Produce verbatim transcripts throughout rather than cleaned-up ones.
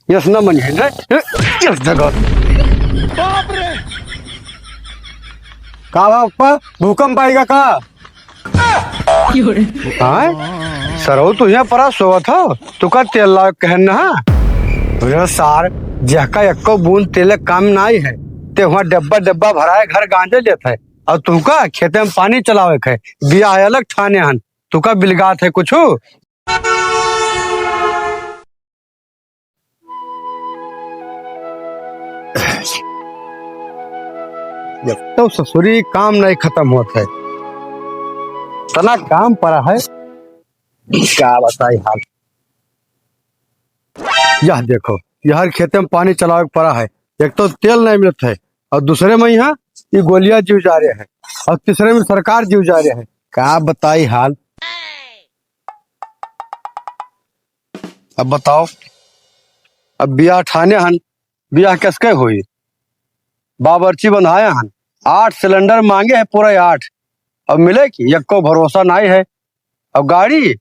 यस न मनिहैं, न? यस जगह। का बा पप्पा, भूकंप आइगा का? हाँ? सरऊ तू यहाँ परा सोवत हो, तू का तेल लावे कहेन ना? अरे सार, जेहका एक्को बूंद तेल काम नाई है, ते वहाँ डब्बा डब्बा भराए घर गांजे लेत है, और तू का खेते में पानी चलावे के है, बियाह अलग ठाने हन, तू का बिलगात है कुछ? जब तो ससुरी काम नहीं खत्म होत है, इतना काम पड़ा है, का बताई हाल। यह देखो, यह खेते में पानी चलावे के पड़ा है, एक तो तेल नहीं मिलत है, और दूसरे में यहाँ ये गोलियां जीव जा रहे हैं, और तीसरे में सरकार जीव जा रहे हैं, का बताई हाल। अब बताओ, अब बियाह ठाने हन, बियाह कैसके होई? बावर्ची बंधाए हन, आठ सिलेंडर मांगे हैं, पूरा आठ, अब मिले कि? यक्को भरोसा नाई है। अब गाड़ी,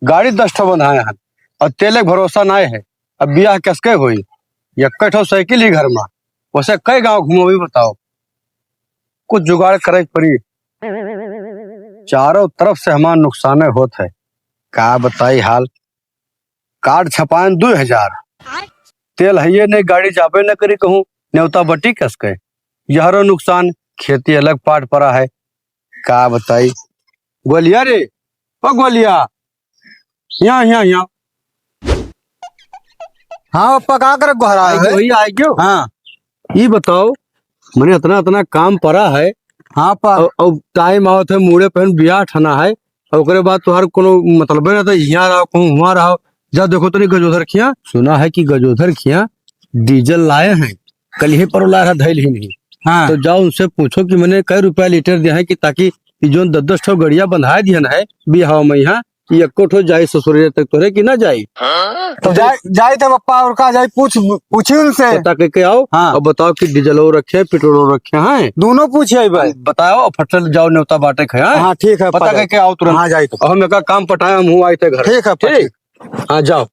गाड़ी दस ठो बंधाए हन, अब तेले के भरोसा नाई है। अब बियाह कैसके होई? यक्को ठो साइकिल ही घर में, वैसे कई गांव घूमो भी बताओ, कुछ जुगाड़ करे के पड़ी। चारों तरफ से हमार नुकसाने होत है, का बताई हाल। कार्ड छपाएन दो हजार, तेल हइये नहीं, गाड़ी जाबे न करी कहूँ, नेवता बटी कैसके। यहरो नुकसान, खेती अलग पाट पड़ा है, का बताई। गोलिया रे, ओ गोलिया, यहाँ, यहाँ, यहाँ। हाँ पप्पा, का करे गोहरा है? वही आ गयो। हाँ। ई बताओ, मने इतना, इतना काम पड़ा है। हाँ पा। और, और टाइम आवत है, मूड़े पहन बियाह ठना है, और ओकरे बाद तोहार कोनो मतलबे ना था, यहाँ रहो, कहूँ हुआं रहो। जा देखो तनी गजोधर खिया। सुना है कि गजोधर खिया डीजल लाए हैं, कल ही पर लाए रहा, धैल ही नहीं। हाँ। तो जाओ उनसे पूछो कि मने कै रुपया लीटर दिया है, कि ताकि ई जोन दस दस ठो गड़िया बंधाए दिहन है बियाह में यहाँ, ई एक्को ठो जाई ससुरे तक तोरे कि ना जाई? तो जाई, जाई तो पप्पा, और का जाई, पूछ, पूछी उनसे। पता करके आओ, हाँ। और बताओ कि डीजलो रखे, पेट्रोलो रखे हैं। दोनों पूछी आई भाई। बताओ, फट से जाओ, नेवता बाटे खाए, हाँ? हाँ, ठीक है, पता पप्पा, करके आओ तुरंत। हाँ, जाई तो। और हम एका काम पटाए, हम हूँ आई थे घर। ठीक है, पप्पा, ठीक। हाँ, जाओ।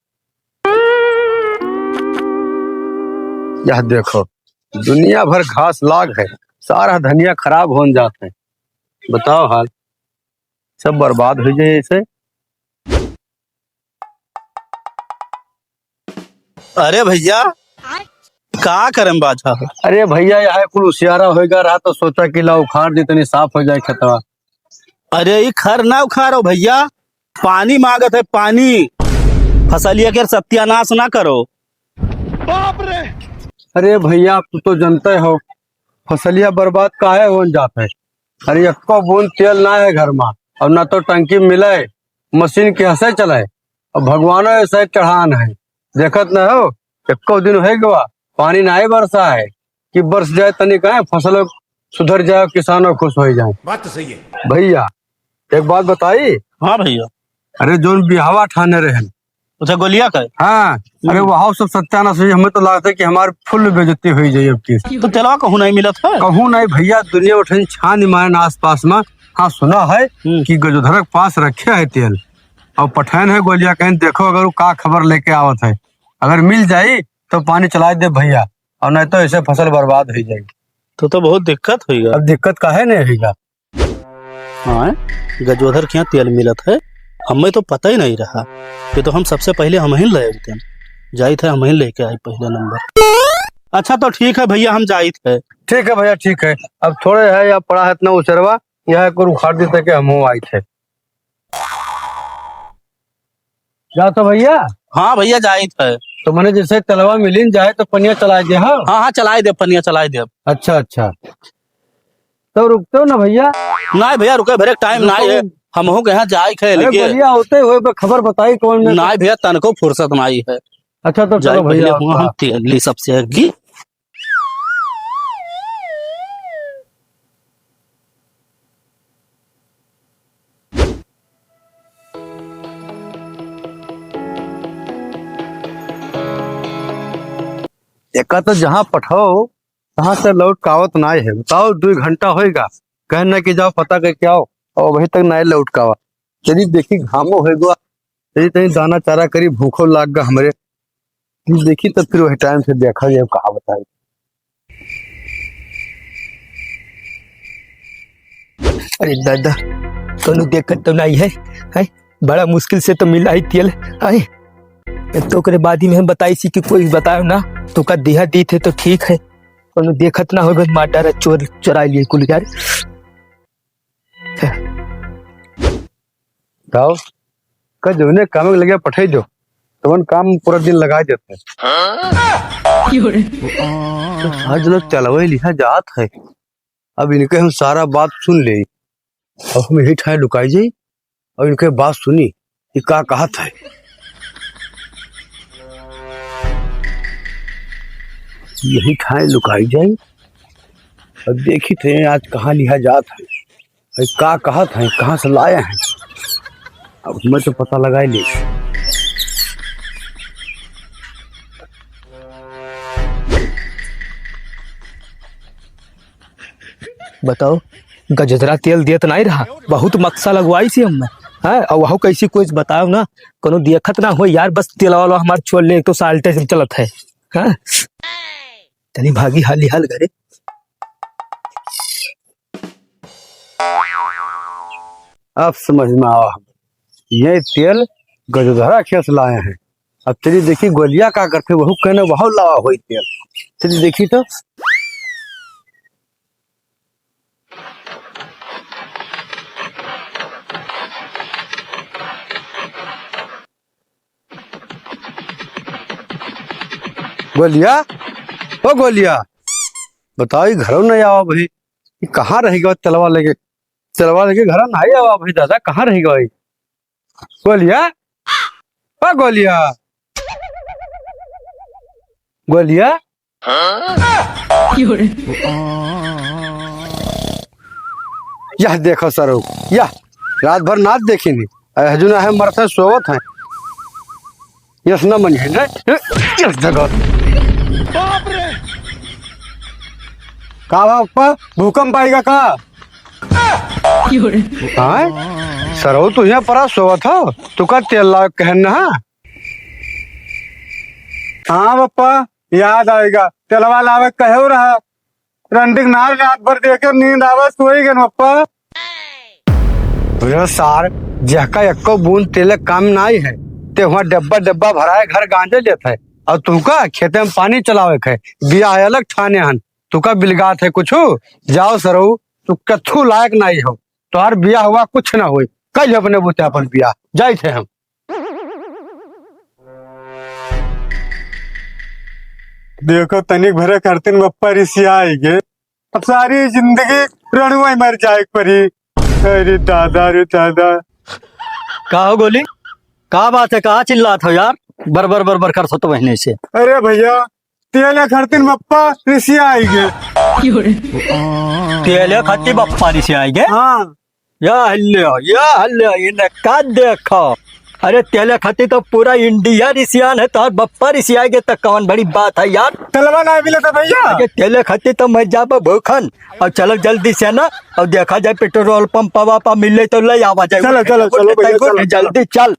यह देखो, दुनिया भर घास लाग है, सारा धनिया खराब होन जात है। बताओ हाल, सब बर्बाद हो जाए ऐसे। अरे भैया, का करम बाझा हो? अरे भैया, यह कुल उसियारा होएगा रहा तो सोचा कि ला उखाड़ दी, तनी साफ हो जाए खेतवा। अरे, ई खर ना उखाड़ो भैया, पानी मांगत है, पानी। फसलिया के सत्यानाश ना करो। बाप रे! अरे भैया, तू तो जनते हो, फसलिया बर्बाद काहे होन जात है। अरे, एक्को बूंद तेल ना है घर में, और ना तो टंकी मिले, मशीन के हंसे चले, और भगवानो ऐसे चढ़ान है। देखत न हो, एक्को दिन हो गवा, पानी नाई बरसा है कि बरस जाए, तनी कहे फसल सुधर जाए, किसानो खुश हो जाए। बात तो सही है। भैया, एक बात बताई। हाँ भैया। अरे, जोन बिहावा ठाने रहन। अच्छा, गोलिया का? हाँ। अरे, हम्म। वहाँ सब सत्यानाश हुई, हमें तो लगता है कि हमार फुल बेइज्जती हुई जाए अब की। तो तेलवा कहूँ नहीं मिलत है? कहूँ नहीं भैया, दुनिया उठन छान मारन आसपास में। हाँ, सुना है हम्म। कि गजोधर के पास रखे है तेल, और पठान है गोलिया, कहेन देखो अगर वो का खबर लेके आवत है, अगर मिल जाई तो पानी चला दे भैया, और नहीं तो ऐसे फसल बर्बाद हो जाएगी। तो, तो बहुत दिक्कत होइगा। अब दिक्कत काहे नहीं होइगा? हाँ, गजोधर के यहाँ तेल मिलत है, हमें तो पता ही नहीं रहा। ये तो हम सबसे पहले हम ही ले आते हैं। जाई थे, हम ही लेके आई पहला नंबर। अच्छा, तो ठीक है भैया, हम जाई थे। ठीक है भैया, ठीक है। अब थोड़े है या पड़ा है इतना उचरवा, यह को उखाड़ देते कि हम आई थे। जा तो भैया। हाँ भैया, जाइत है। तो मने जैसे तेलवा मिलिन जाए तो पनिया चलाए दे, हाँ? हाँ, हाँ, चलाए दे, पनिया चलाए दे। अच्छा, अच्छा। तो रुकते हो ना भैया? नहीं भैया, रुके भरे टाइम रुको। नहीं है। हमहू के यहाँ जाए खे अरे लेके। भैया, होते हुए पे खबर बताई कौन में। नहीं भैया, तनको फुर्सत नहीं है। अच्छा, तो जाए चलो भैया, पहले वहाँ आपका। तेल ली सबसे आगे। एका तो जहाँ पठाओ, तहाँ से लौट के आवत नाई है। बताओ, दुई घंटा होएगा, कहना कि जाओ पता करके आओ, और अभी तक नाई लौट के आवा। चली देखी, घामो होएगा, चली तनी दाना चारा करी, भूखो लाग गा हमरे। देखी तो फिर वही टाइम से देखा जाए, कहा बताई। अरे दादा, कौनो देखत तो नहीं है, है? बड़ा मुश्किल से तो मिला ही तेल, है? तो ओकरे बाद ही में हम बताई सी कि कोई बताओ ना, तो का दिहा दी थे तो ठीक है, कौनो देखत ना होगा, मार डारा चोर चुराई लिए कुल यार। बताओ, का जौने काम के लगे पठाई दो, तवन काम पूरा दिन लगाई देते हैं। तो आज लोग चलवे लिहा जात है, अब इनके हम सारा बात सुन ले, अब हम यही ठाए लुकाई जाई और इनके बात सुनी कि का कहत है। यही ठाए लुकाई जाई और देखी थे आज कहाँ लिहा जात है, और का कहत है, कहाँ से लाए हैं। अब मैं तो पता लगाई ले। बताओ, गजोधरा तेल देत नाई रहा, बहुत मक्सा लगवाई सी हमें। हाँ, और वहू कैसी कोई बताओ ना, कोनो देखत ना हो यार, बस तेलवा वाला हमार छोड़ ले, एक तो साल्टे से चलत है। हाँ, तनी भागी हाली हाल घरे। अब समझ में आवा हम, ये तेल गजोधरा खेत लाए हैं। अब तेरी देखी गोलिया का करते, वहू कहने वहू लावा होई तेल। तेरी देखी तो। गोलिया, ओ गोलिया, बताओ, ई घरों नहीं आवा भाई, ई कहाँ रह गवा तेलवा लेके, तेलवा लेके घरों नहीं आवा भाई दादा, कहाँ रह गवा ई? गोलिया, ओ गोलिया, गोलिया। यह देखो सरऊ, यह रात भर नाच देखी नी, अरे हजू ना है, मरत है, सोवत है। यस ना मन है ना, यस जगह। का बा पप्पा, भूकंप आएगा का? हाँ? सरऊ तू यहाँ परा सोवत हो, तू का तेल लावे कहन ना? हाँ पप्पा, याद आएगा, तेलवा लावे कहे रहा। रंडिक नार रात भर देखे, नींद आवे, सोई गन पप्पा। अरे सार, जेहका एक्को बूंद तेले काम नाई है, ते हुआं डब्बा डब्बा भराए घर गांजे लेत है, और तुहका खेते में पानी चलावे के है, बियाह अलग ठाने हन, तुका बिलगात है कुछु? जाओ सरऊ, तू कथू लायक नाई हो, तोहार बियाह हुआ कुछ ना होई, कल अपने बुते अपन बियाह, जाइत है हम। देखो, तनिक भरे करतिन बप्पा रिसिया आई गे। अब सारी जिंदगी रणुआ ही मर जाए के परी। अरे दादा, अरे दादा। का हो गोली? का बात है? का चिल्लात हो यार? बर बर बर बर कर सो तो बहने से। अरे भैया, तेले खरतिन बप्पा रिसिया आई गे। तेले खरती बप्पा रिसिया आई गे? हाँ। या हल्ले, या हल्ले, इन्हें का देखो? अरे तेले खरती तो पूरा इंडिया रिसियान है, तोहर बप्पा रिसिया आई गे तो कौन बड़ी बात है यार? तेलवा ना मिले तो भैया। अरे तेले खरती तो मैं जाब भूखन, और चलो जल्दी से ना, और देखा जाए पेट्रोल पंप पा मिले तो ले आवा जाए। चलो, चलो, चलो भैया, चलो, चलो। जल्दी चल।